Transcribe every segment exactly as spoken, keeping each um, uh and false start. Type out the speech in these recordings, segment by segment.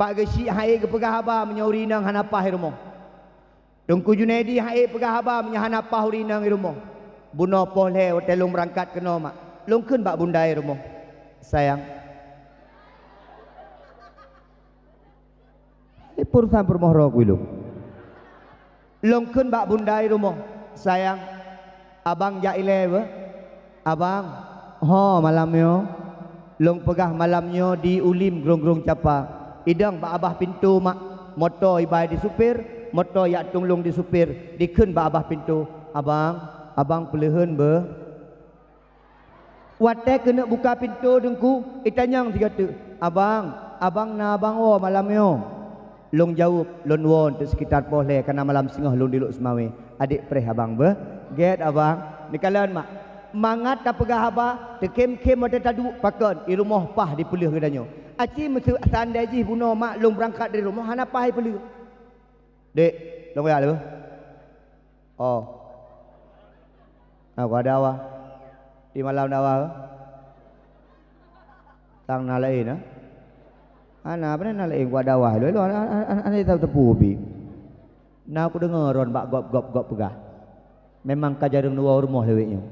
Pak Geuchik han ék geupeugah haba meunyoe ureueng inong hana paih i rumoh. Teungku Junaidi han ék peugah haba meunyoe hana paih ureueng inong i rumoh. Bunoe poh lhèe watèe lôn beurangkat keunoe, mak, lôn kheun bak bunda i rumoh, "Sayang, hai peurusan peurumoh droe keu ulôn." Lôn kheun bak bunda i rumoh, "Sayang, abang jak ilèe beuh." "Abang, ho malam nyoe?" "Lôn peugah malam nyoe di Ulim Grong-grong Capa. Idong bak babah pintoe, mak. Moto iba disupir, moto jak tulông disupir. Dikheun bak babah pintoe, 'Abang, abang peuleuheun beuh.'" Watèe keuneuk buka pintoe Teungku, itanyong sigoe teuk, "Abang, abang na abang woe malam nyoe?" Lôn jaweueb, "Lôn woe teuk, sekitar poh lhèe, ka na malam singoh lôn di Lhokseumawe." "Adék preh abang beuh." "Gèt abang." Neukalon, mak. Mangat tapeugah haba, teukhém-khém watèe taduek, pakon i rumoh paih dipeuleueh geutanyoe. Aci meuseu-, seandai jih bunoe, mak, lôn beurangkat dari rumoh hana paih dipeuleueh. "Dek, lôn jak lé beuh." "Oh. Na kuat dakwah. Di malam dakwah keuh?" "Tang na laén, ah?" "Hana, pane na laén kuat dakwah. Lôn, lôn, hana, hana, hana teupeue pih. Na kudeungö droen bak gob-gob-gob peugah. Memang ka jareueng neuwoe rumoh lé wèk nyoe.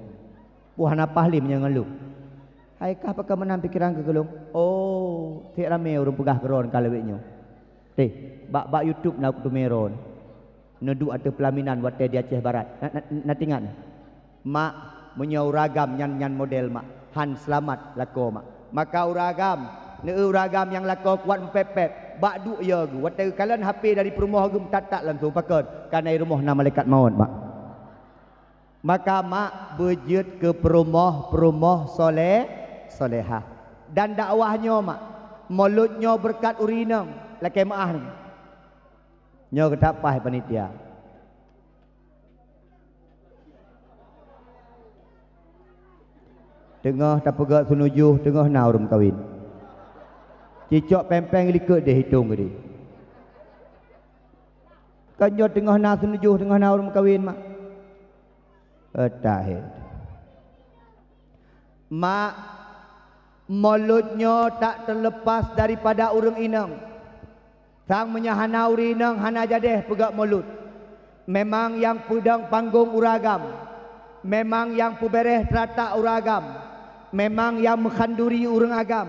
Peue hana paih lé meunyoe ngon lôn." "Hai kah pakon meunan pikeran keu lôn?" "Oh, seb ramè ureueng peugah keu droen ka lé wèk nyoe. Teh, bak, bak YouTube na kuteumè droen. Neuduek ateueh peulaminan watèe di Aceh Barat. Na, na, na teuingat?" "Mak, meunyoe ureueng agam nyan, nyan model, mak, han seulamat lakoe, mak. Maka ureueng agam, neu-eu ureueng agam nyang lakoe kuat meupèp-pèp, bak duek yo geuh, watèe geukalon H P dari peurumoh geuh meutat-tat langsong, pakon? Kareuna i rumoh na malaikat maut, mak. Maka, mak, beujeuet keu peurumoh-peurumoh soleh, solehah. Dan dakwah nyoe, mak, mulod nyoe beureukat ureueng inong, lakèe meu'ah nyoe. Nyoe geutak paih panitia. Teungoh tapeugöt seunujoh, teungoh na ureueng meukawen. Cicok péng-péng likot deh itong geude. Kan nyoe teungoh na seunujoh, teungoh na ureueng meukawen, mak. Eutah he. Mak, mulod nyoe tak terlepas daripada ureueng inong. Sang meunyoe hana ureueng inong hana jadeh peugöt mulod. Memang nyang peudong panggong ureueng agam. Memang nyang peubèrèh teuratak ureueng agam. Memang nyang meukhanduri ureueng agam.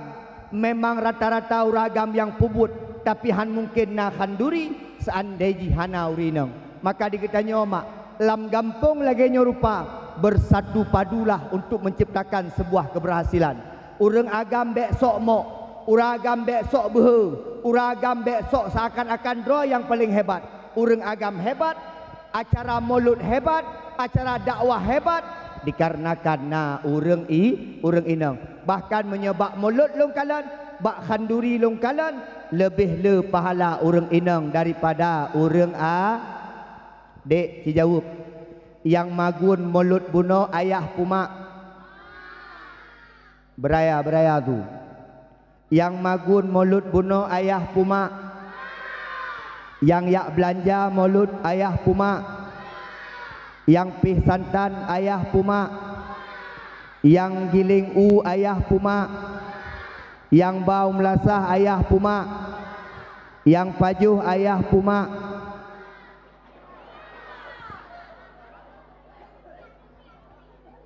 Memang rata-rata ureueng agam nyang peubuet, tapi han mungken na khanduri seandai jih hana ureueng inong. Maka di geutanyoe, mak, lam gampông lagèe nyoe rupa, bersatu padulah untuk menciptakan sebuah keberhasilan. Ureueng agam bèk sok mok, ureueng agam bèk sok beuhe, ureueng agam bèk sok seakan-akan droe nyang paleng hebat. Ureueng agam hebat, acara mulod hebat, acara dakwah hebat, dikarenakan na ureueng i-, ureueng inong. Bahkan meunyoe bak mulod lôn kalon, bak khanduri lôn kalon, leubeh le pahala ureueng inong daripada ureueng a-, dek, ci jaweueb. Nyang magun mulod bunoe ayah peue mak? Beuraya, beuraya tu. Nyang magun mulod bunoe ayah peue mak? Nyang jak beulanja mulod ayah peue mak? Nyang pieh santan ayah peue mak? Nyang giléng u ayah peue mak? Nyang ba u meulasah ayah peue mak? Nyang pajoh ayah peue mak?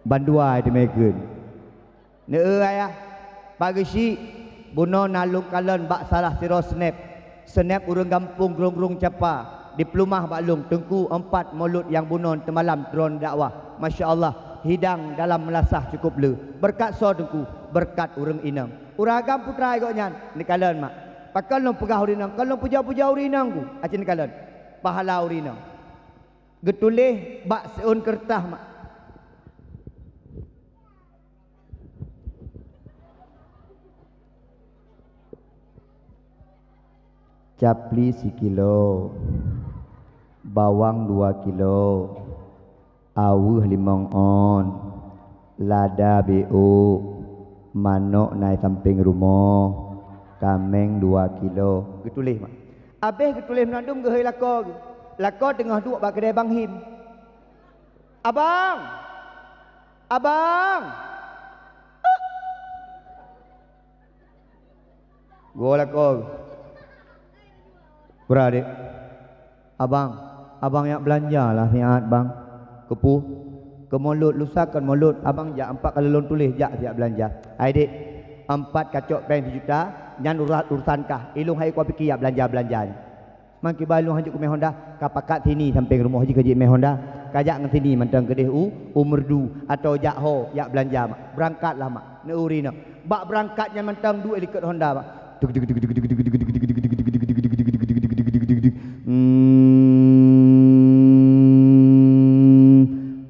Bandua teumé kheun. Neu-eu ayah, Pak Geuchik, bunoe na lôn kalon bak salah sidroe snap. Snap ureueng gampông Grong-grong Capa, dipeuleumah bak lôn, Teungku, empat mulod nyang bunoe teumalam droeneuh dakwah. Masya Allah, hidang dalam meulasah cukup le. Beureukat soe Teungku? Beureukat ureueng inong. Ureueng agam peue treuk gobnyan? Neukalon, mak. Pakon lôn peugah ureueng inong? Kon lôn pujoe-pujoe ureueng inong ku. Aci neukalon. Pahala ureueng inong. Geutuléh bak siôn keureutah, mak. Capli sikilo, bawang dua kilo, aweueh limong ôn, lada beuôk, manök na i sampéng rumoh, kaméng dua kilo. Geutuléh, mak. Abéh geutuléh meunan dum geuhôi lakoe geuh. Lakoe teungoh duek bak keudè Bang Him. "Abang! Abang!" Goe lakoe. Bra, Dek. Abang, abang jak beulanja lah siat, Bang. Keupeue? Keu Molot, lusa kon Molot, abang jak, empat kali lôn tuléh jak siat beulanja. Hai, Dek, empat kacok péng sijuta, nyan urat-, urusan kah. Ilôn hai kupiké jak beulanja-beulanja nyan. Man kiban lôn hanjeuet kumè Honda, ka pakat sini sampéng rumoh jih ka jimè Honda. Ka jak ngon sini mantong keudeh u, u Meureudu, atawa jak ho, jak beulanja mak. Beurangkat lah mak. Neu uri nyoe. Bak beurangkat nyan mantong duek likot Honda mak. Hmm.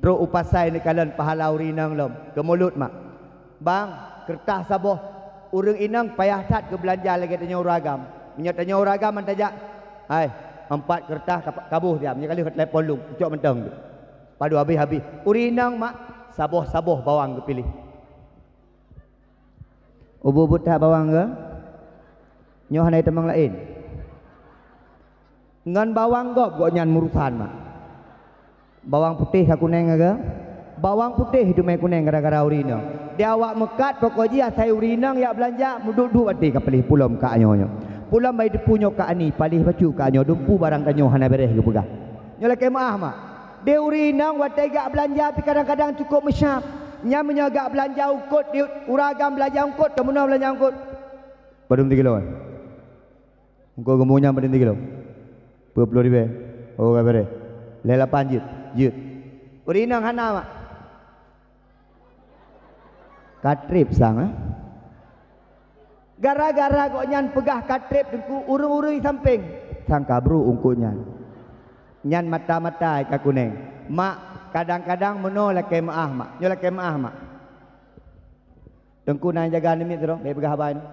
Trok u pasai neukalon pahala uri inong lom. Keu Molot mak. Bang, keureutah saboh. Ureuëng inong payah that geubeulanja lagée tanyoe ureuëng agam. Meunyoe tanyoe ureuëng agam han tajak, hai, empat keureutah ka-, kaboh siat. Meunyoe ka lheueh ka telepon lôn, ucok mantong tu. Padub habéh-habéh. Ureuëng inong mak, saboh-saboh bawang geupiléh. Ubeut-ubeut that bawang geuh? Nyoe hana itamong laén. Ngon bawang gob gobnyan meurusan mak. Bawang putéh ka kuneng geuh? Bawang putéh teumé kuneng gara-gara uri inong. Di awak meukat pokok jih asai uri inong jak beulanja, meuduek-duek watée ka paléh pulom kak nyoe nyoe. Pulom bai teupeu nyoe kak ani, paléh bacut kak nyoe, dumpu barang tanyoe hana béréh geupeugah. Nyoe lakée meuáh mak. Di uri inong watée jak beulanja pih kadang-kadang cukup meusyab. Nyan meunyoe jak beulanja eungkot di ureuëng agam beulanja eungkot, keu meunoe beulanja eungkot. Padum tikilo? Eungkot geumbong nyan padum tikilo? Dua puluh ribée. Oh, ka béréh. Lhée lapan jeuet. Jeuet. Uri inong hana mak. Ka treb sang, eh? Gara-gara gobnyan peugah ka treb teungku, ureuëng-ureuëng sampéng. Sang ka brok eungkot nyan. Nyan mata-mata ka kuneng. Mak, kadang-kadang meunoe lakée meuáh mak. Nyoe lakée meuáh mak. Teungku na jaga namiet sidroe, bék peugah haba nyoe.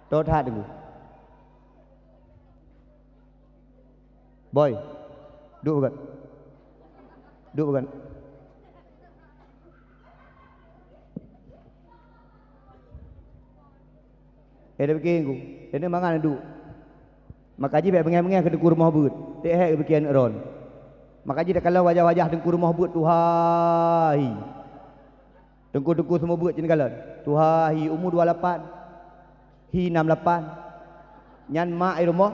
Toe that teungku. Boy, duek beugat. Duek beugat. Eh, dah bikin ku. Dia ni mangan duek. Maka jih bék beungéh-beungéh keu teungku rumoh beuet. Ték hék bikin ron. Maka jih dah kalau wajah-wajah teungku rumoh beuet, tuhai. Teungku-teungku seumeubeuet cit kalon. Tuha hi umu dua lapan. Hi nam lapan. Nyan mak i rumoh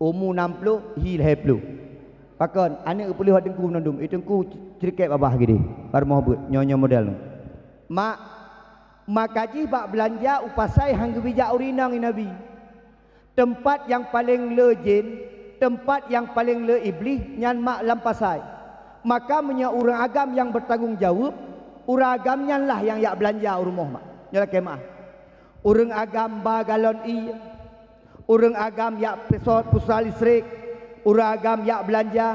umu nam ploh, hi lhée ploh. Pakon, aneuëk geupeuleueh teungku meunandum, i teungku ceurikét babah gideh. Bak rumoh beuet, nyoe-nyoe model nyoe. Mak, maka jih bak beulanja u pasai han geubijak uri inong i Nabi. Teumpat nyang paleng le jén, teumpat nyang paleng le iblih nyan mak lam pasai. Maka meunyoe ureuëng agam nyang beutanggong jaweueb, ureuëng agam nyan lah nyang jak beulanja u rumoh mak. Nyoe lakée meuáh. Ureuëng agam ba galon ié, ureuëng agam jak pesot pulsa listrik, ureuëng agam jak beulanja,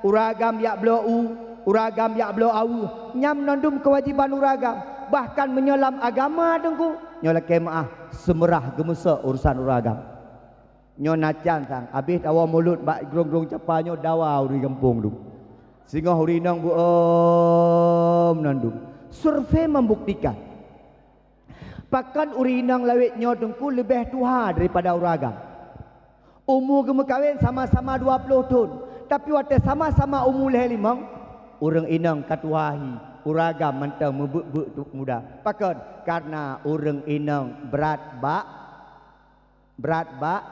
ureuëng agam jak bloe u, ureuëng agam jak bloe aweueh. Nyan meunandum keuwajéban ureuëng agam. Bahkan meunyoe lam agama teungku, nyoe lakée meuáh. Seumeurah geumeusok urusan ureuëng agam. Nyoe na can sang, abéh tawoe mulod bak grong-grong capa nyoe dawa ureuëng gampông tu. Singoh ureuëng inong beuom nan dum. Survei membuktikan, pakon ureuëng inong lawét nyoe teungku leubeh tuha daripada ureuëng agam. Umu geumeukawen sama-sama dua ploh thon, tapi watée sama-sama umu lhée limong, ureuëng inong ka tuha hi, ureuëng agam mantong meubeuet-beuet tu muda. Pakon? Karena ureuëng inong brat bak, brat bak,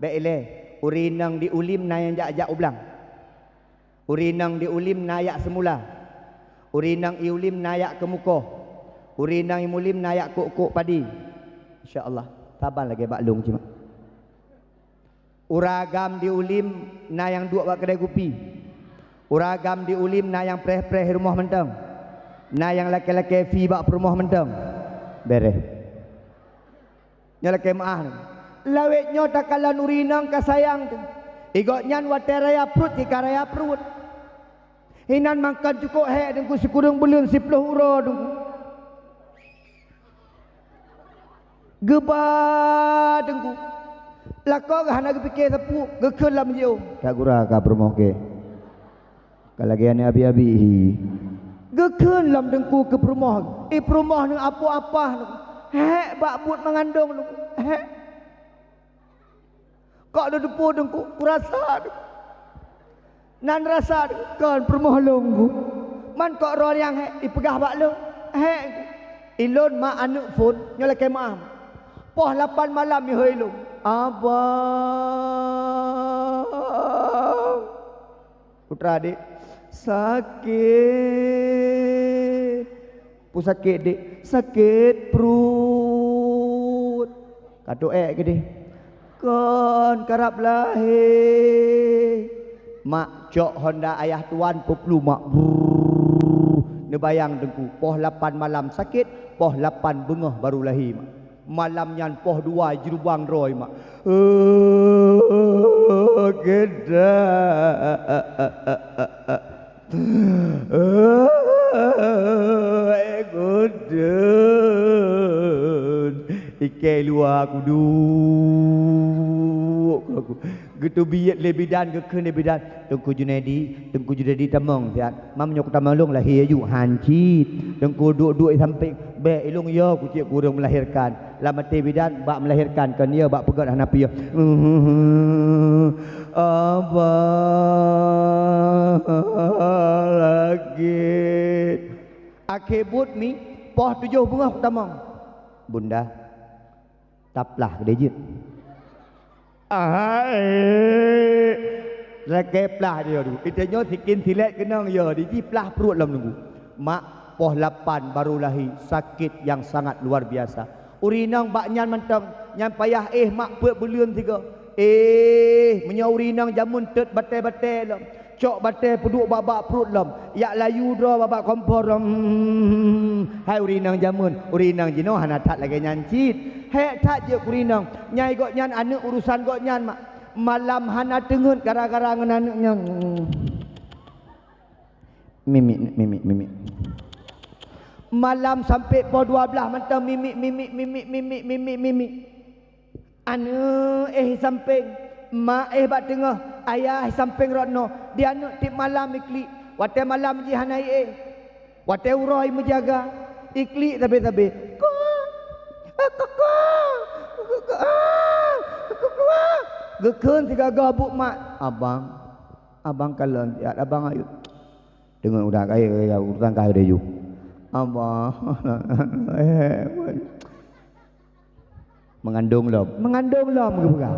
bék ilée, ureuëng inong di ulim na nyang jak-jak u blang. Ureuëng inong di ulim na jak seumula. Ureuëng inong i ulim na jak keumukoh. Ureuëng inong i mulim na jak kok-kok padi. Insya Allah, saban lagée bak lông cit mak. Ureuëng agam di ulim na nyang duek bak keudai kupi. Ureuëng agam di ulim na nyang preh-preh rumoh mantong. Na nyang lakée-lakée fi bak peurumoh mantong. Béréh. Nyoe lakée meuáh nyoe. Lawét nyoe takalon ureuëng inong ka sayang tu. I gobnyan watée raya pruet jih ka raya pruet. Inan mangkon cukôp hék teungku sikureueng buleuen siploh uroe teungku. Geuba teungku. Lakoe geuh hana geupike sapeue, geukheun lam jiôh. Ka gura ka peurumoh keu. Ka lagée aneuëk abi-abi hi. Geukheun lom teungku keu peurumoh. I peurumoh nyoe apoh apah nyoe. Hék bak buet meungandong nyoe. Hék. Kok lôn teupeu teungku, kurasa teungku. Nan rasa teungku, kon peurumoh lôn teungku. Man kok droe nyang hék ipeugah bak lôn. Hék. Ilôn mak aneuëk phon, nyoe lakée meuáh. Poh lapan malam mihôi lôn. Abang. Putra, Dik. Sakét. Peue sakét, Dik? Sakét pruet. Ka tu'ék keudeh. Kon karab lahé. Mak cok honda ayah tuan peuplu, mak. Brrrr. Neubayang Teungku, poh lapan malam sakét, poh lapan beungoh barô lahé, mak. Malam nyan poh dua jirubang droe, mak. Geuda. Eh, gudun. Ikei luwa kuduek. Geuteubiet lé bidan, geukheun lé bidan, "Teungku Junaidi, Teungku Junaidi tamong siat." "Ma meunyoe kutamong lôn lahé aju?" "Han cit." "Teungku duek-duek di sampéng." "Bèk, ilôn yo kucék ureueng melahirkan." Lam até bidan, bak melahirkan kon yo, bak peugöt hana piôh. Abang lagèe. Akhé buet mi, poh tujoh beungoh kutamong. Bunda, taplah keudéh jeuet. Ahai. Lakèe plah dia tu. Ita nyoe sikin silét keunong ya, di jih plah pruet lom Teungku. Mak, poh lapan barô lahé, sakét nyang sangat luar biasa. Ureueng inong bak nyan mantong, nyan payah éh mak peuet buleuen sigoe. Éh, meunyoe ureueng inong jameun teuet batèe-batèe lom. Cok batèe peuduek bak-bak pruet lom, jak layu droe bak-bak kompor lom. Hai ureueng inong jameun, ureueng inong jinoe hana that lagèe nyan cit. Hék that jeuet keu ureueng inong. Nyai gobnyan aneuk urosan gobnyan, mak. Malam hana teungeut gara-gara ngon aneuk nyan. Mimik, mimik, mimik. Malam sampoe poh dua blaih mantong mimik, mimik, mimik, mimik, mimik, mimik. Aneuk éh sampéng, mak éh bak teungoh, ayah éh sampéng rot noe, di aneuk tiep malam iklik. Watèe malam jih hana éh. Watèe uroe meujaga, iklik sabe-sabe. Ko, eh, ko, ko, ko, ko, ah, ko, ko, ah. Geukheun sigoe-goe buet mak, "Abang, abang kalon siat, abang ayue." Deungon udah kaya, kaya, urusan kaya deh ju. Abang. Meungandong lom. Meungandong lom geupeugah.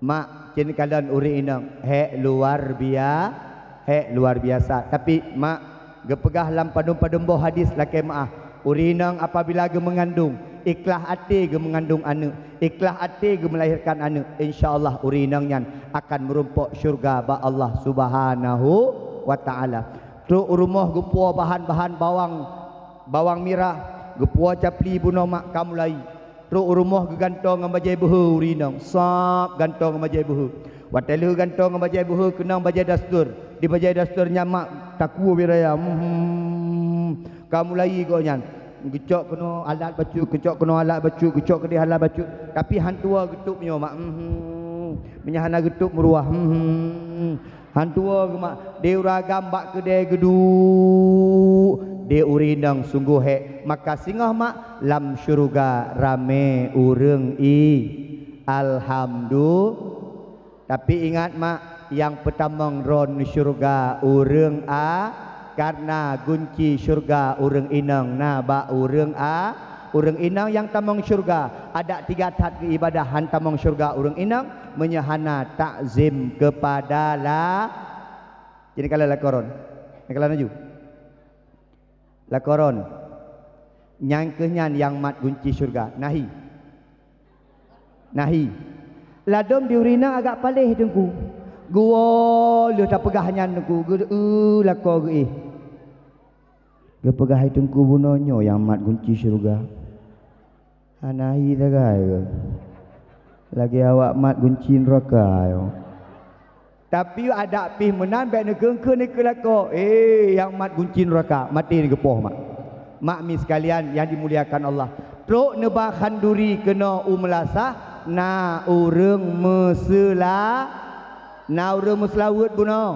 Mak, cen kalon ureueng inong, hék luar bia-, hék luar biasa. Tapi, mak, geupeugah lam padum-padum boh hadis lakèe meu'ah, ureueng inong apabila geumeungandong, ikhlas até geumeungandong aneuk, ikhlas até geumeulahirkan aneuk, insya Allah ureueng inong nyan akan meurumpok syurga bak Allah Subhanahu wa Ta'ala. Trok u rumoh geupuwoe bahan-bahan bawang, bawang mirah, geupuwoe capli bunoe mak ka mulai. Trok u rumoh geugantoe ngon bajèe beuhe ureueng inong, sab gantoe ngon bajèe beuhe. Watèe lheueh gantoe ngon bajèe beuhe keunong bajèe daster. Di bajèe daster nyan mak takue bak raya. Hmm. Ka mulai gobnyan. Geucok keunoe alat bacut, geucok keunoe alat bacut, geucok keudeh alat bacut. Tapi han tuwoe geutôb nyoe mak. Hmm. Meunyo hana geutôb meuruah. Hmm. Han tuwoe geuh mak, di ureueng agam bak keudè geuduek, di ureueng inong sunggoh hék. Maka singoh mak, lam syeuruga ramè ureueng i-, alhamdu-, tapi ingat mak, nyang peutamong droe syeuruga ureueng a-, karena gunci syeuruga ureueng inong na bak ureueng a-, ureueng inong nyang tamong syeuruga. Adak tiga that geuibadah han tamong syeuruga ureueng inong, meunyo hana takzim keupada la-, jadi kalau lakoe droen. Kalau laju. Lakoe droen. Nyang keuh nyan nyang mat gunci syeuruga. Nahi. Nahi. Ladôm di ureueng inong agak paléh Teungku. Geuwoe lheueh tapeugah nyan Teungku. Geu-, eu, lakoe geuéh. Geupeugah hai Teungku bunoe nyoe nyang mat gunci syeuruga. Hana hi sagai keuh. Lagèe awak mat gunci neuraka nyoe. Tapi adak pih meunan bèk neukheun-kheun dikeue lakoe. Eh, nyang mat gunci neuraka, maté neugeupoh mak. Mak mi sekalian yang dimuliakan Allah. Trok neuba khanduri keunoe u meulasah, na ureueng meuseula-, na ureueng meuseulaweuet bunoe.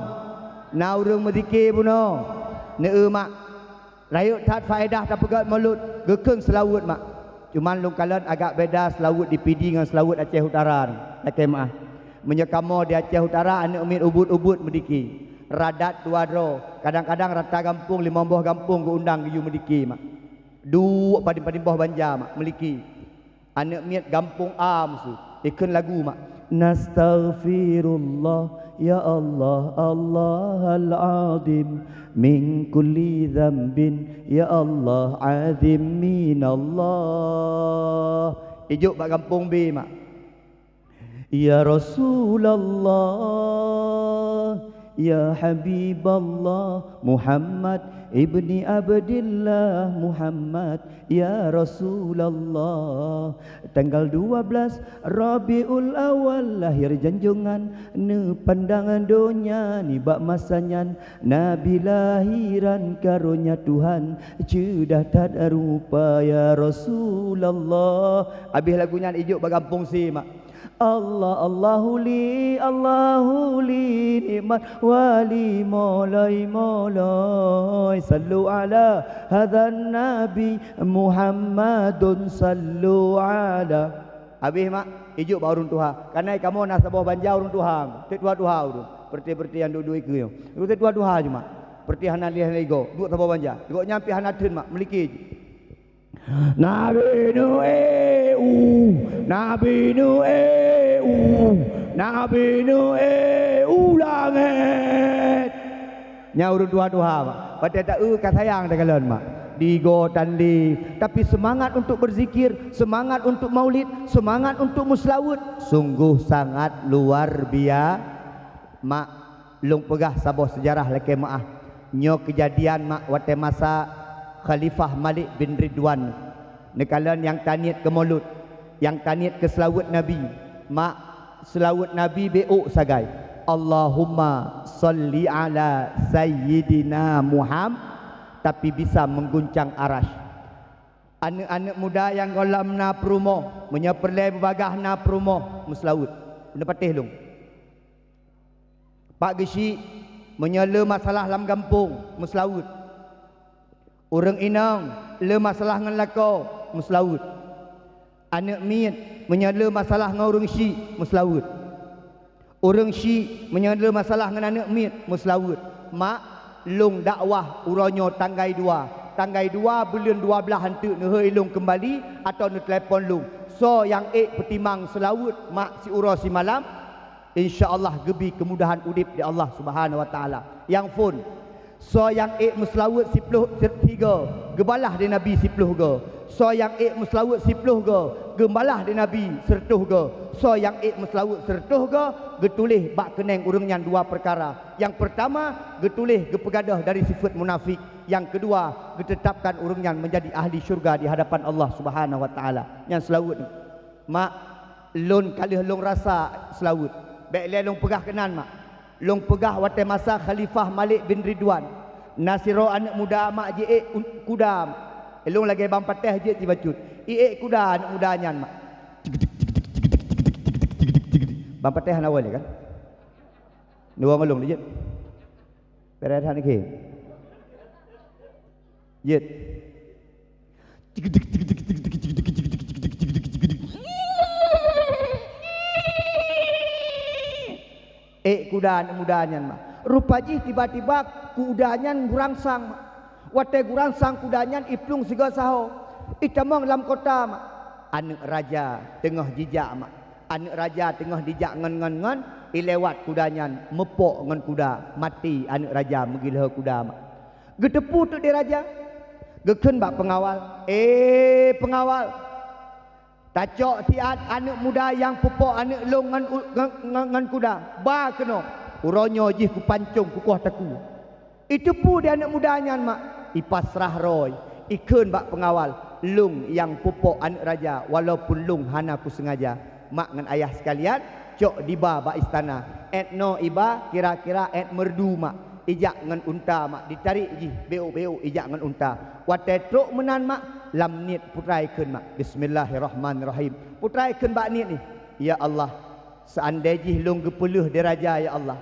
Na ureueng meuzikir bunoe. Neu-eu mak. Rayeuk that faedah tapeugöt mulod, geukheun seulaweuet mak. Cuman lôn kalon agak beda seulaweuet di Pidie ngon seulaweuet Aceh Utara nyoe, lakèe meu'ah. Meunyoe kamoe di Aceh Utara aneuk miet ubit-ubit meudiki. Radat dua droe, kadang-kadang rata gampông limong boh gampông geuundang geuyue meudiki mak. Duek padum-padum boh banja mak, meuliki. Aneuk miet gampông A meusu. Ikheun lagu mak. Nastaghfirullah, ya Allah, Allahal Azim, min kulli dzambin, ya Allah, azim minallah. Ijok bak gampông B mak. Ya Rasulullah, ya Habiballah, Muhammad ibni Abdillah, Muhammad, ya Rasulullah. Tanggal dua belas Rabiul Awal lahir janjongan, neupandang donya nibak masa nyan, Nabi lahiran karonya Tuhan, ceudah that rupa ya Rasulullah. Abéh lagu nyan ijok bak gampông C mak. Allah, Allahu li, Allahu li, nikmat wali, moloi, moloi. Sallu ala hadzan nabi Muhammadun, sallu ala. Abéh mak, ijok bak ureuëng tuha. Kanai kamoe na saboh banja ureuëng tuha. Teuk tuha-tuha ureuëng. Peureuté-peureuté nyang duek-duek ikeue nyoe. Ureuëng teuk tuha-tuha cuma. Peureuté hana lheueh lego. Duek saboh banja. Gobnyan pih hana theun mak, meuliki jih. Nabi Nuh, eh, uh, Nabi Nuh, eh, uh, Nabi Nuh, eh, uh, langét. Nyan ureuëng tuha-tuha mak. Watée ta-eu ka sayang takalon mak. Digo tandi, tapi semangat untuk berzikir, semangat untuk maulid, semangat untuk meuseulaweuet, sungguh sangat luar biasa. Mak, lôn peugah saboh seujarah lakée meuáh. Nyoe keujadian mak watée masa Khalifah Malik bin Ridwan. Neukalon nyang taniet keu Maulud, nyang taniet keu seulaweuet Nabi. Mak, seulaweuet Nabi bék ôk sagai. Allahumma shalli ala sayyidina Muhammad, tapi bisa mengguncang arasy. Aneuk-aneuk muda nyang gohlom na peurumoh, meunyoe peureulée beubagaih na peurumoh, meuseulaweuet. Beuneupatéh lôn. Pak Geuchik, meunyoe le masalah lam gampông, meuseulaweuet. Ureuëng inong, le masalah ngon lakoe, meuseulaweuet. Aneuk miet, meunyoe le masalah ngon ureuëng chik, meuseulaweuet. Ureuëng chik, meunyoe le masalah ngon aneuk miet, meuseulaweuet. Mak, lôn dakwah uroe nyoe tanggai dua. Tanggai dua buleuen dua blaih eunteuk neuhôi lôn keumbali atawa neutelepon lôn. Soe nyang ék peutimang seulaweuet mak siuroe simalam, insya Allah geubri keumudahan udeb di Allah Subhanahu Wa Taala. Nyang phon, soe nyang ék meuseulaweuet siploh sigoe, geubalah di Nabi siploh goe. Soe nyang ék meuseulaweuet siploh goe, geubalah di Nabi seureutoh goe. Soe nyang ék meuseulaweuet seureutoh goe, geutuléh bak keunéng ureuëng nyan dua peukara. Nyang peurtama, geutuléh geupeugadôh dari sifeuet munafik. Nyang keudua, geuteutapkan ureuëng nyan meunjadi ahli syeuruga di hadapan Allah Subhanahu Wa Taala. Nyan seulaweuet. Mak, lôn ka lheueh lôn rasa seulaweuet. Bék lé lôn peugah keunan mak. Lôn peugah watée masa Khalifah Malik bin Ridwan, na sidroe aneuk muda mak jiék un-, kuda mak. Lôn lagée bang patéh jeuet jibacut. Iék kuda aneuk muda nyan mak. Bang patéh hana woe lé kan? Neuwoe ngon lôn lé jeuet. Beret han khe. Jeuet. Ék kuda aneuk muda nyan mak. Rupa jih tiba-tiba kuda nyan geurangsang mak. Watée geurangsang kuda nyan iplueng sigoe saho. Itamong lam kota mak. Aneuk raja teungoh jijak mak. Aneuk raja teungoh jijak ngon, ngon, ngon, ilewat kuda nyan meupok ngon kuda, maté aneuk raja meugiloe kuda mak. Geuteupeue teuk di raja, geukheun bak peungawal, "Eh peungawal, tacok siat aneuk muda nyang peupok aneuk lôn ngon u-, ngon, ngon, ngon kuda, ba keunoe, uroe nyoe jih kupancong kukoh takue." Iteupeue di aneuk muda nyan mak, ipasrah roe, ikheun bak peungawal, "Lôn nyang peupok aneuk raja, walaupun lôn hana kuseungaja." Mak ngon ayah seukalian, cok diba bak istana. Ét noe iba, kira-kira ét meurdu mak, ijak ngon unta mak, ditarék jih béok-béok ijak ngon unta. Watée trok meunan mak, lam niet putra ikheun mak, "Bismillahirrahmanirrahim." Putra ikheun bak niet nyoe, "Ya Allah, seuandée jih lôn geupeuleueh di raja ya Allah,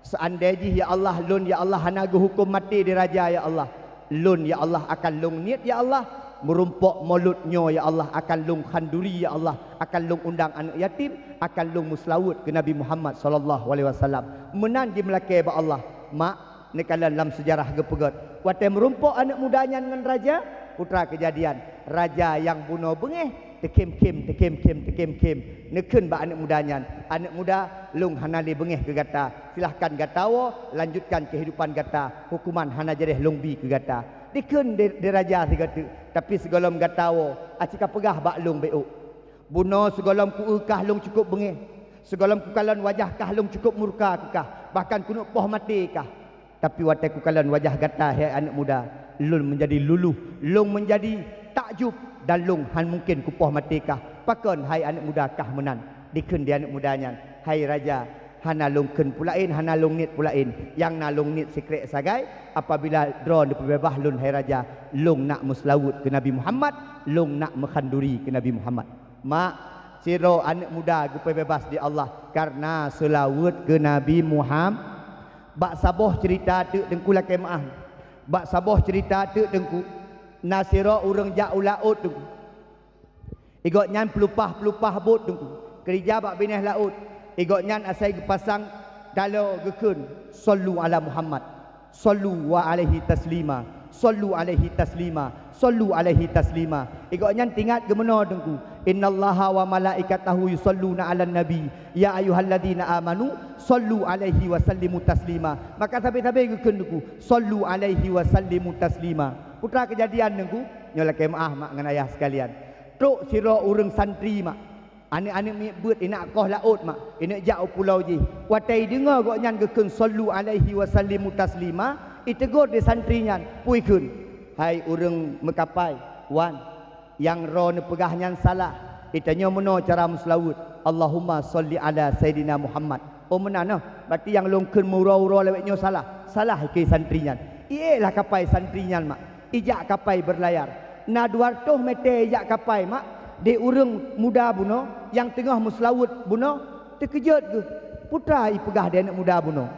seuandée jih ya Allah lôn ya Allah hana geuhuköm maté di raja ya Allah, lôn ya Allah akan lôn niet ya Allah, meurumpok Maulud nyoe ya Allah akan lôn khanduri ya Allah, akan lôn undang aneuk yatim, akan lôn meuseulaweuet keu Nabi Muhammad sallallahu alaihi wasallam." Meunan jimeulakée bak Allah. Mak, neukalon lam seujarah geupeugét, watée meurumpok aneuk muda nyan ngon raja, Putra Kejadian, raja nyang bunoe beungéh, teukhém-khém, teukhém-khém, teukhém-khém. Neukheun bak aneuëk muda nyan, "Aneuëk muda, lôn hana lé beungéh keu gata. Silahkan gata woe, lanjutkan keuhidupan gata. Hukuman hana jadéh lôn bi keu gata." Dikheun di, di raja sigoe teuk, "Tapi sigohlom gata woe, aci ka peugah bak lôn bék ôk. Bunoe sigohlom ku-eu kah lôn cukôp beungéh. Sigohlom kukalon wajah kah lôn cukôp murka keu kah, bahkan keuneuk poh maté kah. Tapi watée kukalon wajah gata, hai aneuëk muda, lôn meunjadi luluh, lôn meunjadi takjub, dan lôn hán mungken kupoh maté kah. Pakon, hai aneuëk muda, kah meunan?" Dikheun di aneuëk muda nyan, "Hai raja, hana lôn kheun peue laén, hana lôn niet peue laén. Nyang na lôn niet sikrék sagai, apabila droe neupeubeubaih lôn, hai raja, lôn nak meuseulaweuet keu Nabi Muhammad, lôn nak meukhanduri keu Nabi Muhammad." Mak, sidroe aneuëk muda geupeubeubaih di Allah kareuna seulaweuet keu Nabi Muhammad. Bak saboh ceurita teuk Teungku lakée meuáh. Bak saboh ceurita teuk Teungku, na sidroe ureuëng jak u laôt Teungku. Igobnyan peulupah-peulupah bot Teungku, keurija bak binéh laôt. Igobnyan asai geupasang taloe geukheun, "Shallu ala Muhammad, shallu wa alaihi taslima, shallu alaihi taslima, shallu alaihi taslima." Igobnyan tingat geumeunoe Teungku, "Innallaha wa malaikatahu yushalluna 'alan nabi, ya ayyuhalladzina amanu shallu alaihi wa sallimu taslima." Maka sabe-sabe geukheun Teungku, "Shallu alaihi wa sallimu taslima." Putra Kejadian Teungku, nyoe lakée meuáh mak ngon ayah sekalian. Trok sidroe ureuëng santri mak, aneuëk-aneuëk miet beuet, ineuk koh laôt mak, ineuk jak u pulo jih. Watée ideungoe gobnyan geukheun, "Shallu alaihi wa sallimu taslima," iteugor di santri nyan, peue ikheun, "Hai ureuëng meukapai, wan, nyang droeneuh peugah nyan salah. Itanyoe meunoe cara meuseulaweuet, 'Allahumma shalli ala Sayyidina Muhammad.'" "Oh meunan nyoe, berarti nyang lôn kheun meuuroe-uroe lawét nyoe salah." Salah ikheun santri nyan. Iék lah kapai santri nyan mak, ijak kapai berlayar. Na dua reutôh meter ijak kapai mak, di ureuëng muda bunoe nyang teungoh meuseulaweuet bunoe teukeujot geuh. Peue ipeugah di aneuëk muda bunoe?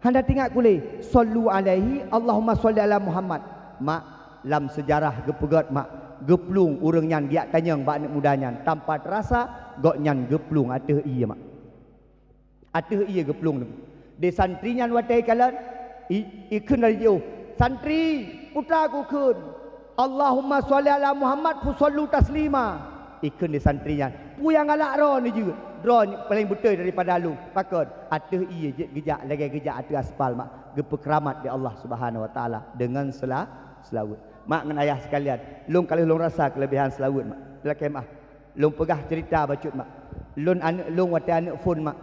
Hana tingat kulé, "Shallu alaihi, Allahumma shalli ala Muhammad." Mak, lam seujarah geupeugét mak, geuplueng ureuëng nyan geujak tanyong bak aneuëk muda nyan, tanpa teurasa gobnyan geuplueng ateueh ié mak. Ateueh ié geuplueng nyan. Di santri nyan watée ikalon, i, ikheun dari jiôh, "Santri, peue kheun, 'Allahumma shalli ala Muhammad,' peue shallu taslima?" Ikheun di santri nyan, "Peue nyang galak droeneuh jeuet? Droeneuh paleng beutôi daripada lôn." Pakon? Ateueh ié jeuet geujak lagée geujak ateueh aspal mak, geupeukeuramat di Allah Subhanahu wa Taala deungon seula-, seulaweuet. Mak ngon ayah sekalian, lôn ka lheueh lôn rasa keuleubehan seulaweuet mak. Lakée meuáh, lôn peugah ceurita bacut mak. Lôn aneuëk lôn watée aneuëk phon mak.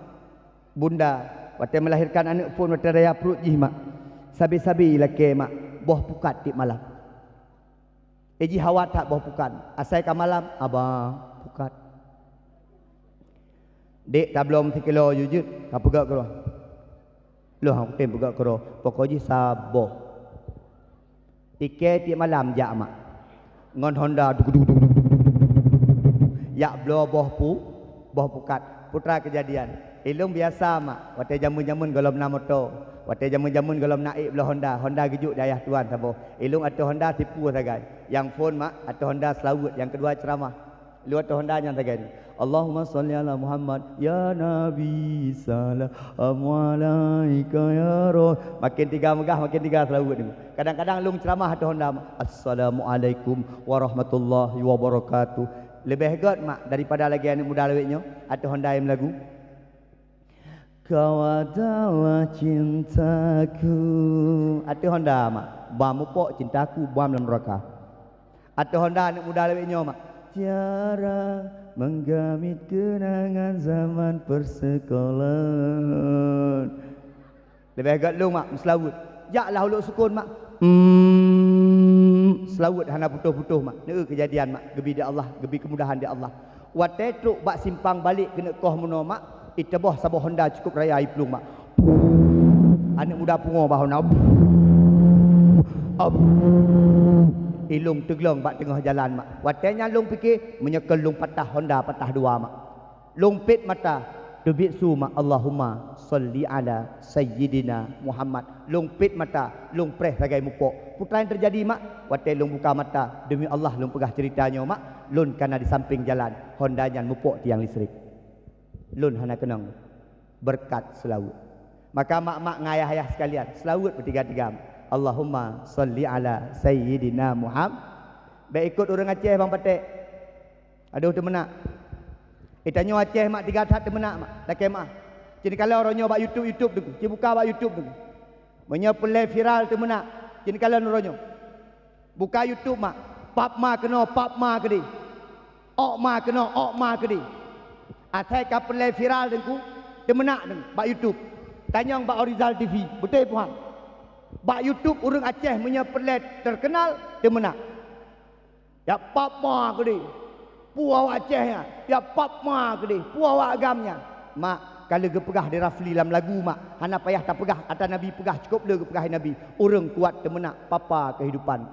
Bunda, watée meulahirkan aneuëk phon watée raya pruet jih mak. Sabe-sabe lakée mak, boh pukat tieb malam. Iji hawa that boh pukat. Asai ka malam, aba pukat. "Dek, tabloe sikilo ju jeuet," ka peugah keudroe. "Lôn hana kutem peugah keudroe, pokok jih saboh." Ikée tieb malam jak mak. Ngon honda duk, duk, duk, duk, duk, duk, duk, duk, duk, duk, jak bloe boh pu-, boh pukat. Putra kejadian. Ilôn biasa mak, watée jameun-jameun gohlom na moto, watée jameun-jameun gohlom na ék bloe honda, honda geujok di ayah tuan saboh. Ilôn ateueh honda sipue sagai. Nyang phon mak, ateueh honda seulaweuet, nyang keudua ceuramah. Lewat honda nyan sagai nyoe, "Allahumma shalli ala Muhammad, ya Nabi, salamu alaika ya Rasul." Makin tiga meugah, makin tiga seulaweuet nyoe. Kadang-kadang lôn ceuramah ateueh honda, "Assalamualaikum warahmatullahi wabarakatuh." Leubeh gét mak daripada lagée aneuëk muda lawét nyoe, ateueh honda nyang meulagu, "Kau adalah cintaku." Ateueh honda mak, "Bam mupok cintaku, bam lam neuraka." Ateueh honda aneuëk muda lawét nyoe mak, "Tiara menggamit kenangan zaman persekolahan." Leubeh gét lôn mak, meuseulaweuet. Jaklah ulok sukon mak. Hmm, seulaweuet hana putôh-putôh mak. Neu kejadian mak, geubi di Allah, geubi kemudahan di Allah. Watée trok bak simpang balek keuneuk koh meunoe mak, iteuboh saboh honda cukup raya iplueng mak. Aneuëk muda pungoe bak honda. Abu. Ilôn teuglong bak teungoh jalan mak. Watée nyan lôn pike, meunyoe kon lôn patah honda patah dua mak. Lôn pet mata, teubiet su mak, "Allahumma shalli ala Sayyidina Muhammad." Lôn pet mata, lôn preh sagai mupok. Peue nyang teujadi mak? Watée lôn buka mata, deumi Allah lôn peugah ceurita nyoe mak, lôn kana di sampéng jalan, honda nyan mupok tiang listrik. Lôn hana keunong beureukat seulaweuet. Maka mak-mak ngon ayah-ayah sekalian, seulaweuet beutiga-tiga. "Allahumma shalli ala Sayyidina Muhammad." Bèk ikot ureueng Aceh bang patek. Adoh teumeunak. Eh, tanyoe Aceh mak tiga that teumeunak mak. Lakèe meu'ah. Ci neukalon uroe nyoe bak YouTube, YouTube teungku. Ci buka bak YouTube teungku. Meunyoe peureulèe viral teumeunak, ci neukalon uroe nyoe. Buka YouTube mak. Pap ma keunoe, pap ma keudeh. Ôk ma keunoe, ôk ma keudeh. Asai ka peureulèe viral teungku, teumeunak teungku bak YouTube. Tanyong bak Orizal T V, beutôi puhan. Bak YouTube ureueng Aceh meunyoe peureulèe terkenal, teumeunak. Ya pap ma keudeh, peue awak Aceh nyan. Ya pap ma keudeh, peue awak agam nyan. Mak, ka lheueh geupeugah di Rafli lam lagu mak, hana payah tapeugah ata Nabi peugah, cukôp le geupeugah Nabi. Ureueng kuat teumeunak papa keuhidupan.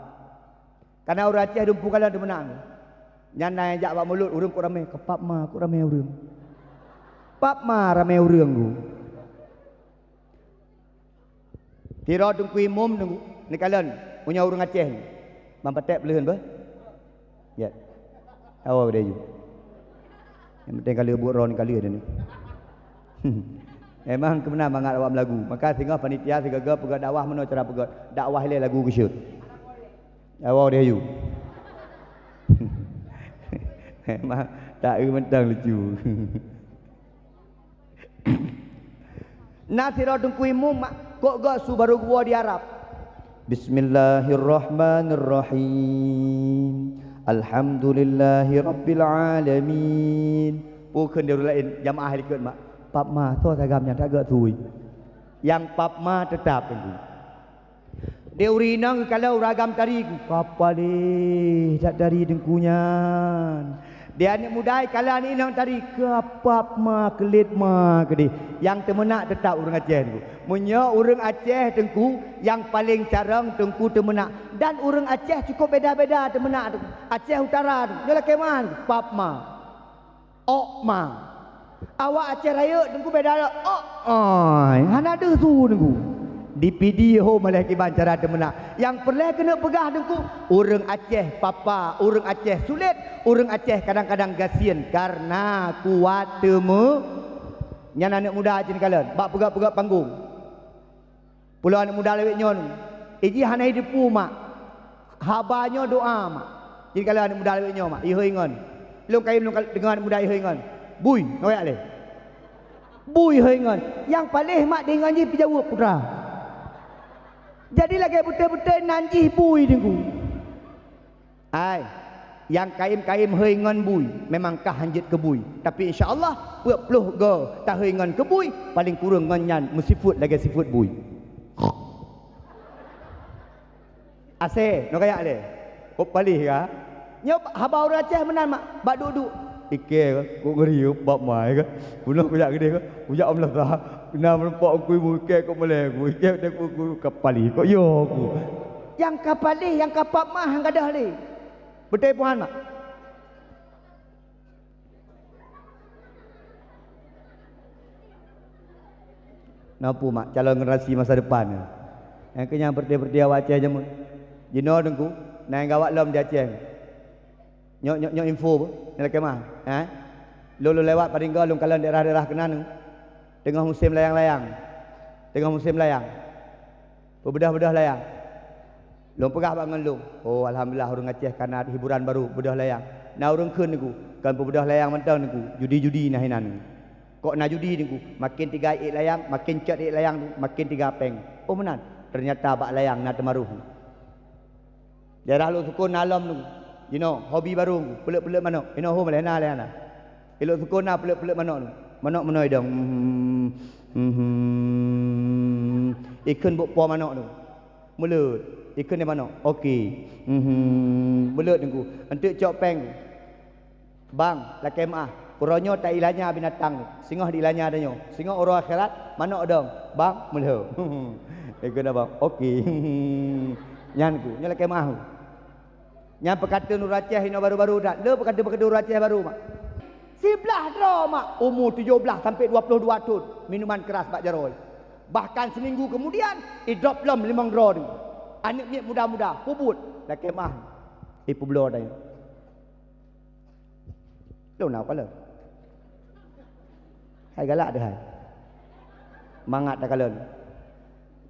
Kana ureueng Aceh dumpu kalon teumeunak. Nyan na nyang jak bak mulod, ureueng kok ramè, ka pap ma kok ramè ureueng. Pap ma ramè ureueng ku. Sidroe teungku imum teungku, neukalon, meunyoe ureueng Aceh nyoe. Bang patek peuleuheun beuh? Ya. Awak udah ju. Yang penting kalau buat roh ni kali ada ni. Emang kemana mangat awak melagu. Maka singoh panitia sigaga peugah dakwah meunoe cara peugah. Dakwah ilèe lagu geusyut. Awak udah ju. Emang tak eu mentang lucu. Na sidroe teungku imum mak, kok gak su barô geuwoe di Arab. Bismillahirrahmanirrahim. Alhamdulillahirabbil alamin. Pukon di ureueng laén jamaah likot mak. Pap ma, soe sagam nyang tak gak sui. Nyang pap ma teutap teungku. Di ureueng inong geukalon ureueng agam tari, ka paléh that tari teungku nyan. Di aneuk muda geukalon aneuk inong tari, ka pap ma keulet ma keudeh. Nyang teumeunak teutap ureueng Aceh teungku. Meunyoe ureueng Aceh teungku, nyang paleng carông teungku teumeunak. Dan ureueng Aceh cukôp beda-beda teumeunak teungku. Aceh Utara teungku, nyoe lakèe ma teungku, pap ma. Ôk ma. Awak Aceh Rayeuk teungku beda lom. Ôk ai. Hana deuh su teungku. Di Pidie ho maléh kiban cara teumeunak. Nyang peureulèe keuneuk peugah teungku, ureueng Aceh papa, ureueng Aceh sulet, ureueng Aceh kadang-kadang gasien karena kuat teumeu-, nyan aneuk muda jih neukalon bak peugöt-peugöt panggong. Pulo aneuk muda lawét nyoe, iji hana jiteupeue mak. Haba nyoe doa mak. Jih kalau aneuk muda lawét nyoe mak, ihôi ngon. Lôn kayém lôn kal-, deungoe aneuk muda ihôi ngon. Bui, ngoyak lé. Bui hôi ngon. Nyang paléh mak deungon jih peujaweueb putra. Jadi lagèe beutôi-beutôi nan jih bui teungku. Ai, nyang kayém-kayém hôi ngon bui, memang kah hanjeuet keu bui. Tapi insya Allah, peuet ploh go tahôi ngon keu bui, paleng kureueng ngon nyan meusifeuet lagèe sifeuet bui. Asèe, nyoe kayak lé. Kok paléh ka? Nyoe haba ureueng Aceh meunan mak, bak duek-duek. Ikèe ka, kok ngeri ka, bak mai ka. Bunoe kujak keudeh ka, kujak meulasa. Na meureumpok kui bu ikèe kok meulèe, bu ikèe deh ku, ku ka paléh, kok yo ku. Nyang ka paléh, nyang ka pap mah han gadôh lé. Beutôi puhan mak. Na peue mak, calon generasi masa depan. Nyang keu nyang peureuté-peureuté awak Aceh jameun. Jinoe teungku, na nyang gawat lom di Aceh. Nyoe, nyoe, nyoe info beuh, nyoe lakèe mah, eh? Lôn, lôn lewat padinggoe lôn kalon daerah-daerah keunan. Teungoh musém layang-layang. Teungoh musém layang. Peubeudoh-beudoh layang. Lôn peugah bak ngon lôn, "Oh, alhamdulillah ureueng Aceh ka na hiburan barô, beudoh layang." Na ureueng kheun teungku, "Kon peubeudoh layang mantong teungku, judi-judi na hinan." Kok na judi teungku, maken tiga ék layang, maken cot ék layang tu, maken tiga péng. Oh meunan, teunyata bak layang na teumaroh. Daerah Lhoksukon na lom teungku. Jinoe hobi barô teungku, peuleuet-peuleuet manok. Jinoe ho malèe na lé hana. Lhoksukon na peuleuet-peuleuet manok teungku. Manok meunoe idong. Mhm. Mhm. Ikheun bôk po manok teungku. Meuleuet. Ikheun di manok. Oke. Mhm. Meuleuet teungku. Enteuk cok péng. Bang, lakèe meu'ah, uroe nyoe tailanya binatang, singoh diilanya tanyoe. Singoh uroe akhirat, manok dong. Bang, meulhö. Ikheun abang, oke. Nyan ku, nyoe lakèe meu'ah. Nyan peukateun ureueng Aceh inoe baru-baru that. Le peukateun-peukateun ureueng Aceh baru, mak. Siblaih droe, mak. Umu tujoh blaih sampai dua puluh dua thon, minuman keras bak jaroe. Bahkan seminggu kemudian, idrop lom limong droe. Aneuk miet muda-muda, peubuet. Lakèe meu'ah. Ipeubloe tanyoe. Lôn na kalon. Hai galak deuh hai. Mangat takalon.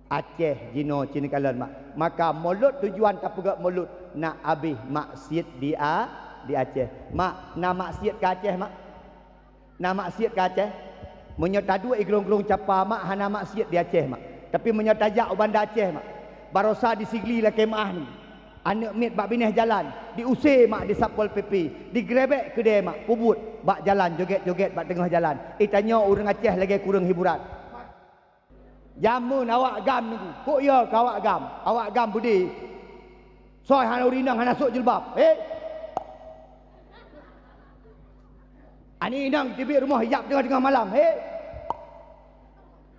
Aceh jinoe cit neukalon mak. Maka mulod tujuan tapeugöt mulod. Nak abéh maksiet di A-, di Aceh. Mak, na maksiet ka Aceh, mak? Na maksiet ka Aceh? Meunyoe taduek i grong-grong Capa, mak, hana maksiet di Aceh, mak. Tapi meunyoe tajak u Banda Aceh, mak, barosa di Sigli lakée meu'ah ni. Aneuëk miet bak binéh jalan, diusé, mak, di Satpol P P, digerebek keudée, mak, peubuet bak jalan, joget-joget bak teungoh jalan. Eh, tanyoe ureuëng Aceh lagée kureueng hiburan. Jameun awak GAM nunggu. Kok yo keu awak GAM? Awak GAM beudé. Soe hana ureuëng inong hana sôk jilbab. Hei! Aneuk inong teubiet rumoh hijab teungoh-teungoh malam. Hei!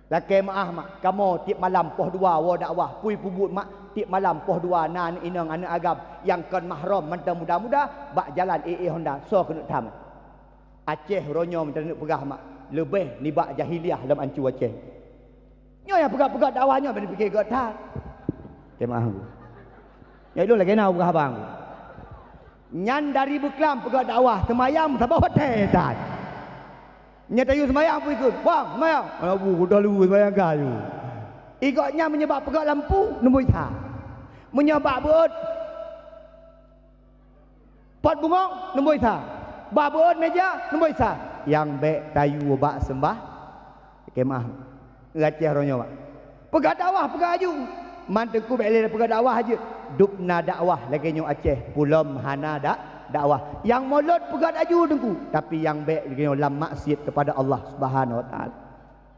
Lakée meu'ah, mak, kamoe tieb malam poh dua woe dakwah. Peue peubuet, mak, tieb malam poh dua na aneuk inong, aneuk agam nyang kon mahram mantong muda-muda bak jalan éh-éh honda. Soe keuneuk tham? Aceh uroe nyoe meunan peugah, mak, leubeh nibak jahiliah lom ancu Aceh. Nyoe nyang peugah-peugah dakwah nyoe bani pike geuh that. Teumaah geuh. Nyoe lôn lagée na peugah abang. Nyan dari beuklam peugah dakwah, seumayang saboh watée that. Nyan tayue seumayang pih ikot, "Bang, seumayang." Abu kuda lu seumayang kayu. Igok nyan meunyoe bak peugah lampu, neubui that. Meunyoe bak beuet, Pot bungong, neubui that. Bak beuet meja, neubui that. Nyang bék tayue bak seumbah keumah. Gacéh roh nyoe, Pak. Peugah dakwah, peugah aju. Man teungku bék lé peugah dakwah jeuet. Dub na dakwah lagée nyoe Aceh, pulom hana dak-, dakwah. Nyang molot peugah aju teungku, tapi nyang bék lagée nyoe lam maksiet kepada Allah Subhanahu Wa Taala.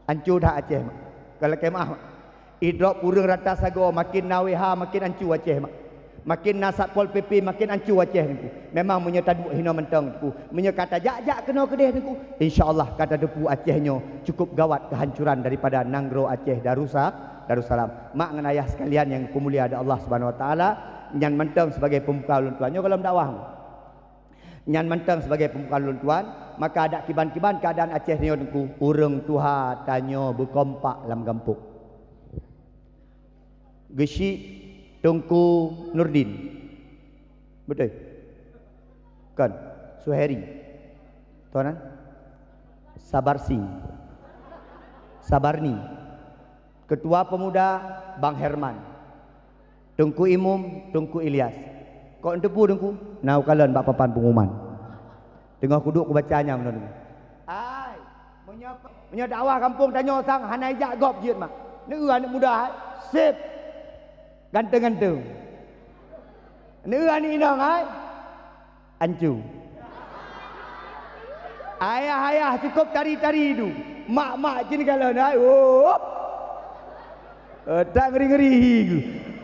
Ancu that Aceh, Mak. Ka lakée meu'ah, Mak. Idrop ureuëng rata sagoe, makin na W H, makin ancu Aceh, Mak. Makin na Satpol P P, makin ancu Aceh, Teungku. Memang meunyoe taduek hinoe mantong, Teungku. Meunyoe ka tajak-jak keunoe keudeh, Teungku, insya Allah ka tateupeue Aceh nyoe cukup gawat kehancuran daripada nanggroe Aceh Darusa-, Darussalam. Mak ngon ayah sekalian nyang dipeumulia lé Allah Subhanahu Wa Taala, nyan mantong sibagai peumbuka ulôn tuan nyoe gohlom dakwah. Nyan mantong sibagai peumbuka lôn tuan, maka adak kiban-kiban keuadaan Aceh nyoe Teungku, ureuëng tuha tanyoe beukompak lam gampông. Geusyik Teungku Nurdin. Beutôi? Kon. Suheri. Toh nan? Sabarsing. Sabarni. Ketua Pemuda, Bang Herman. Teungku Imum, Teungku Ilyas. Kok neuteupeue Teungku? Na u kalon bak papan pengumuman. Teungoh kuduek kubaca nyan meunan. Ai, meunyoe, meunyoe dakwah gampông tanyoe sang hana ijak gob jeuet, Mak. Neu aneuëk muda, hai. Sip. Ganteng-ganteng. Neu aneuëk inong, hai. Ancu. Ayah-ayah cukup tari-tari du. Mak-mak cit kalon, hai. Oh. Eh, tak ngeri-ngeri.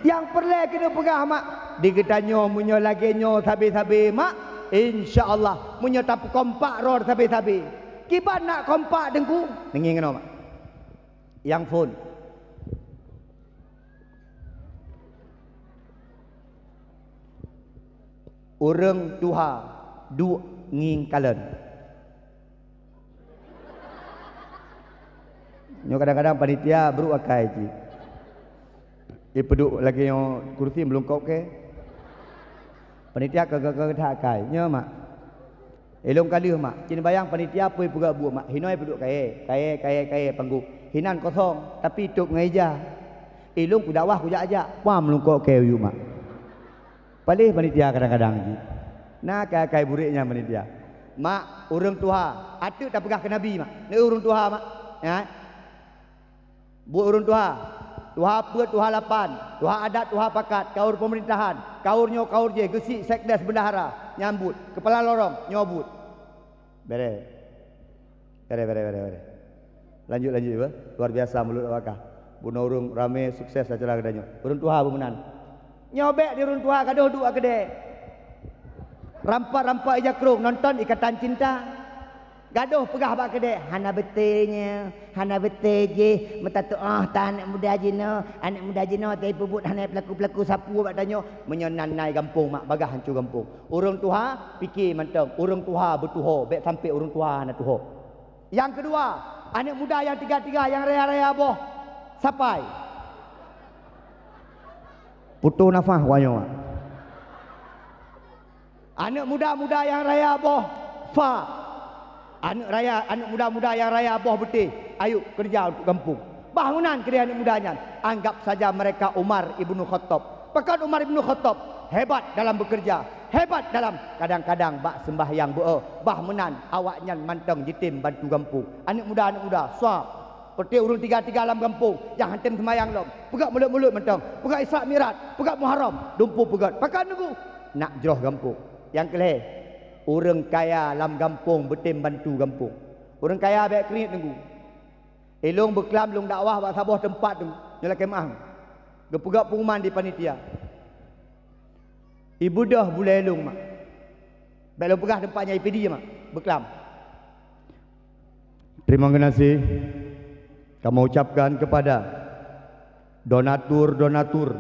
Nyang peureulée keuneuk peugah, Mak. Di geutanyoe meunyoe lagée nyoe sabe-sabe, Mak, insya Allah, meunyoe tapeukompak droe sabe-sabe. Kiban nak kompak Teungku? Deungoe keunoe, Mak. Nyang phon. Ureuëng tuha duek ngieng kalon. Nyoe kadang-kadang panitia brok akai cit. Ipeuduek lagée nyoe kursi meulungkop kée. Panitia ka, ka, ka that akai. Nyoe, Mak. Ilôn ka lheueh, Mak. Cit neubayang panitia peue peugah buet, Mak. Hinoe peuduek kayée, kayée, kayée, kayée panggong. Hinan kosong, tapi tôb ngon ija. Ilôn kudakwah kujak-jak, pam lungkok kée u yup, Mak. Paléh panitia kadang-kadang jih. Na akai-akai burék nyan panitia. Mak, ureuëng tuha, ateueh tapeugah keu Nabi, Mak. Neu ureuëng tuha, Mak. Ya. Buet ureuëng tuha, tuha peuet, tuha lapan, tuha adat, tuha pakat, kaur peumeurintahan, kaur nyoe, kaur jéh, geusyik, sekdes, bendahara, nyan buet, keupala lorong, nyoe buet. Bereh. Bereh, bereh, bereh, bereh. Lanjut, lanjut, ya. Luar biasa mulut awak kah. Bunoe ureuëng ramé sukses acara geutanyoe. Ureuëng tuha beumeunan. Nyoe bék di ureuëng tuha gadoh duek keudeh. Rampak-rampak ija krong nonton Ikatan Cinta. Gadoh peugah bak keudeh, "Hana beutôi nyoe, hana beutôi jih, meutateuoh that aneuëk muda jinoe, aneuëk muda jinoe teupeubeuet hana pelaku-pelaku sapeue bak tanyoe." Meunyoe nan na i gampông, Mak, bagaih hanco gampông. Ureuëng tuha, pike mantong, ureuëng tuha beutuho, bék sampoe ureuëng tuha hana tuho. Nyang keudua, aneuëk muda nyang tiga-tiga, nyang raya-raya boh, sapai. Putôh nafah wanyoe. Aneuëk muda-muda nyang raya boh, fa. Aneuëk raya, aneuëk muda-muda nyang raya boh beuteh, ayo keureuja untuk gampông. Bangunan keudeh aneuëk muda nyan, anggap saja mereka Umar Ibnu Khattab. Pakon Umar Ibnu Khattab? Hebat dalam bekerja, hebat dalam, kadang-kadang bak sembahyang beu, bah meunan awaknyan mantong jitem bantu gampông. Aneuk muda, aneuk muda, sab. Peuté ureuëng tiga-tiga lam gampông nyang hana tem sembahyang lom, peugöt mulod-mulod mantong, peugöt Isra Mi'raj, peugöt Muharram, dumpeue peugöt. Pakon nunggu? Nak jroh gampông. Nyang keu lhée, ureuëng kaya lam gampông beutem bantu gampông. Ureuëng kaya bék kriet nunggu. Ilong beuklam lôn dakwah bak saboh teumpat tu, nyoe lakée meuáh. Geupeugah pengumuman di panitia. Ibeudôh bulée lôn mak. Bék lôn peugah teumpat nyang ipidi mak, beuklam. Terima kasih kamoe ucapkan kepada donatur-donatur,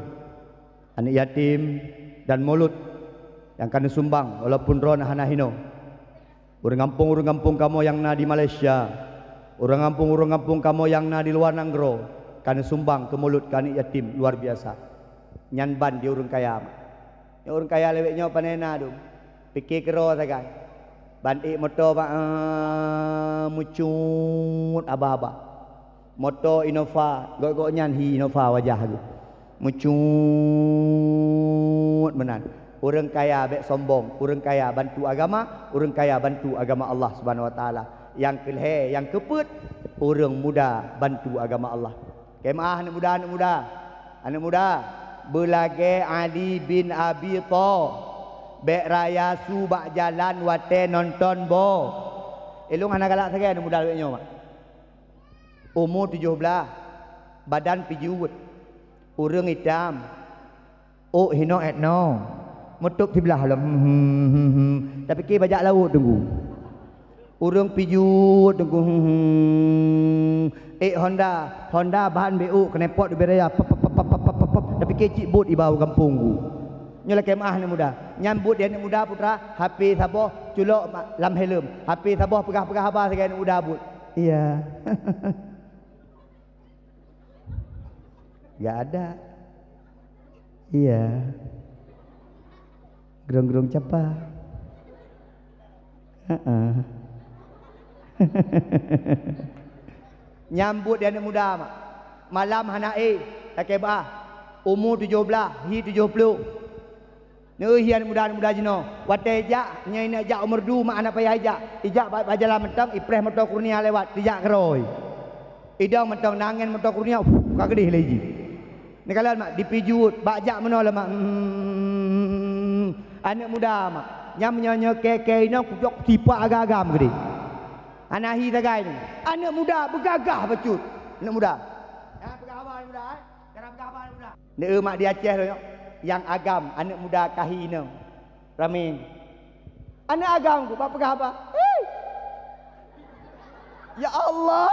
aneuk yatim dan mulod nyang ka neusumbang walaupun droe hana hinoe. Ureuëng gampông-ureuëng gampông kamoe nyang na di Malaysia, ureuëng gampông-ureuëng gampông kamoe nyang na di luwa nanggroe, ka neusumbang keu mulod keu aneuk yatim luar biasa. Nyan ban di ureuëng kaya. Nyoe ureuëng kaya lawét nyoe pane na dum. Pike keudroe sagai. Ban ék moto bak, eh, meucut aba-aba. Moto Innova, gok-gok nyan hi Innova wajah geuh. Meucut meunan. Ureuëng kaya bék sombong, ureuëng kaya bantu agama, ureuëng kaya bantu agama Allah Subhanahu Wa Taala. Nyang keu lhée, nyang keu peuet, ureuëng muda bantu agama Allah. Keu meuáh aneuk muda, aneuk muda. Aneuk muda, beulagée Ali bin Abi Tha, bék raya su bak jalan watée nonton boh. Ilong hana galak sagai aneuk muda lawét nyoe mak. Umu tujoh blaih, badan pijuet, ureuëng itam, ôk hinoe étnoe, meutup siblaih lom, hmm, hmm, hmm, hmm. Tapike bajak laôt teunggu. Ureuëng pijuet teunggu, hmm, hmm, hmm. Ék Honda, Honda bahan bék ôk, keunepot ubé raya, pop, pop, pop. Tapike cit bot iba u gampông geuh. Nyoe lakée meuáh aneuk muda. Nyan bot di aneuk muda putra, H P saboh culok ma-, lam helm. H P saboh peugah-peugah haba sagai aneuk muda bot. Iya. Gak ada. Iya. Gerong-gerong capa. Heeh. Nyan bot di aneuk muda mak. Malam hana éh, lakée bah. Umu tujoh blaih, hi tujoh ploh. Neuh hi aneuk muda-aneuk muda jinoe, watée ijak, nyoe ineuk jak u Meureudu mak hana payah ijak, ijak bak, bak jalan mantong, ipreh moto Kurnia lewat, ijak keudroe. Idong mantong, na angén moto Kurnia, uff, ka keudeh lé jih. Neukalon mak, dipijuet, bak jak meunoe lom mak, hmm, aneuk muda mak, nyang meunyoe-nyoe kée-kée inong kujok sipak agam-agam keudeh. Hana hi sagai nyoe. Aneuk muda beugagah bacut. Aneuk muda. Jangan peugah haba aneuk muda, eh. Jangan peugah haba aneuk muda. Neueu mak di Aceh lôn nyoe, nyang agam, aneuk muda ka hi inong. Ramé. Aneuk agam ku bak peugah haba. Hei! Ya Allah!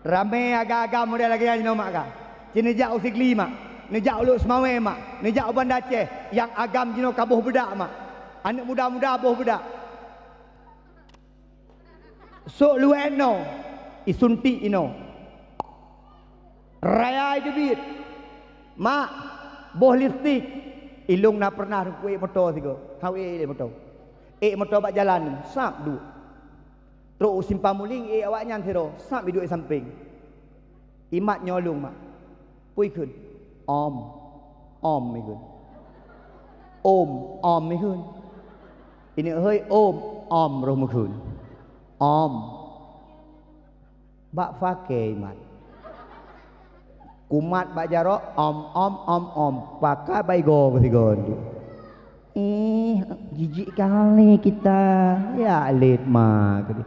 Ramé agam-agam model lagée nyan jinoe mak ka. Ci neujak u Sigli mak, neujak u Lhokseumawe mak, neujak u Banda Aceh, nyang agam jinoe ka boh beudak mak. Aneuk muda-muda boh beudak. Sôk luwée noe, isuntik inoe. Raya iteubiet. Mak, boh lipstik. Ilong na peureunah ku ék moto sigoe. Hana ék lé moto. Ék moto bak jalan, sab duek. Trok u Simpang Muling, ék awaknyan sidroe, sab iduek sampéng. Imat nyoe lôn mak. Peue ikheun? Om. Om ikheun. Om, om ikheun. Ineuk hôi om, om roh meukheun. Om. Bak fakée imat. Kumat bak jaroe, om, om, om, om. Pakat bak igoe keusigoe. Ih, jijik kali kita. Ya lét ma keudeh.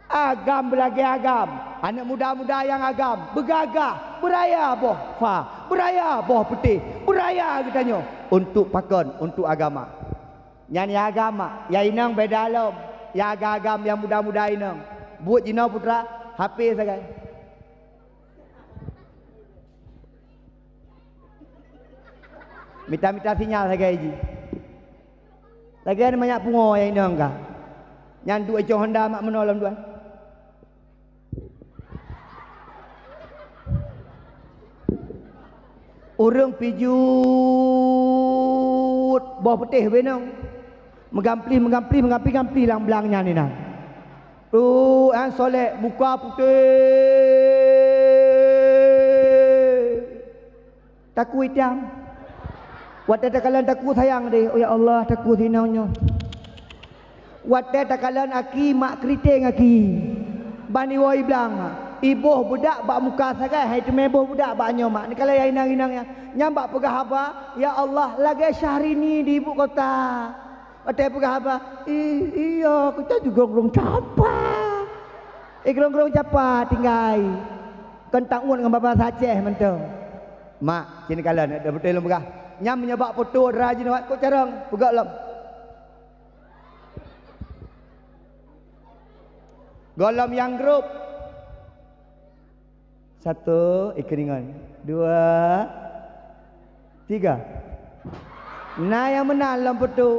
Agam beulagée agam, aneuk muda-muda nyang agam, beugagah, beuraya boh fa, beuraya boh peutéh, beuraya geutanyoe untuk pakon, untuk agama. Nyan nyang agam mak, nyang inong beda lom, nyang agam-agam nyang muda-muda inong. Buet jinoe putra, H P sagai. Mita-mita sinyal sagai jih. Lagée nyan manyak pungo nyang inong ka. Nyan duek icong honda mak meunoe lom tuan. Ureuëng pijuet boh peutéh ubé inong. Meugamplih, meugamplih, meugamplih-gamplih lam blang nyan inan. Tu nyang solek, muka putéh, takue itam. Watée takalon takue sayang deh, "Oh ya Allah, takue sinoe nyoe." Watée takalon aki, mak keriting aki. Ban iwoe iblang, iboh beudak bak muka sagai, hai teumé boh beudak bak nyoe mak. Neukalon inong-inong nyan, nyan bak peugah haba, "Ya Allah, lagée Syahrini di ibu kota." Watée peugah haba, "Ih, iya, kita juga ureuëng Capa." Eh, ureuëng-ureuëng Capa tinggai. Kon taun ngon bahasa Aceh mantong. Mak, sini kalon, ada beutôi lôn peugah. Nyam meunyoe bak poto dara jinoe wat kok carông, peugah lom. Gohlom nyang grup. Satu, ikeuningon. Dua, tiga. Na nyang meunan lom poto.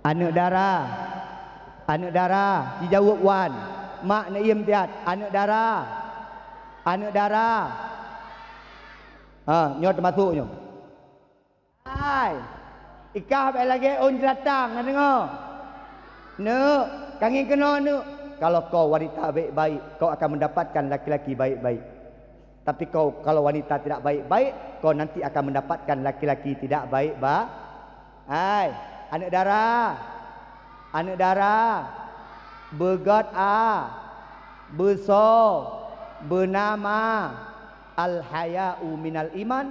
Aneuëk dara, aneuëk dara, jijaweueb wan. Mak neuiem tiat, aneuëk dara, aneuëk dara. Ha, nyoe teumasuk nyoe. Hai, ikah bék lagée ôn jeulatang, na deungoe? Neuk, ka ngieng keunoe neuk. Kalau kau wanita baik-baik, kau akan mendapatkan laki-laki baik-baik. Tapi kau kalau wanita tidak baik-baik, kau nanti akan mendapatkan laki-laki tidak baik ba-, hai, aneuëk dara, aneuëk dara, beugét a, beusoe, beunama, al-haya'u minal iman,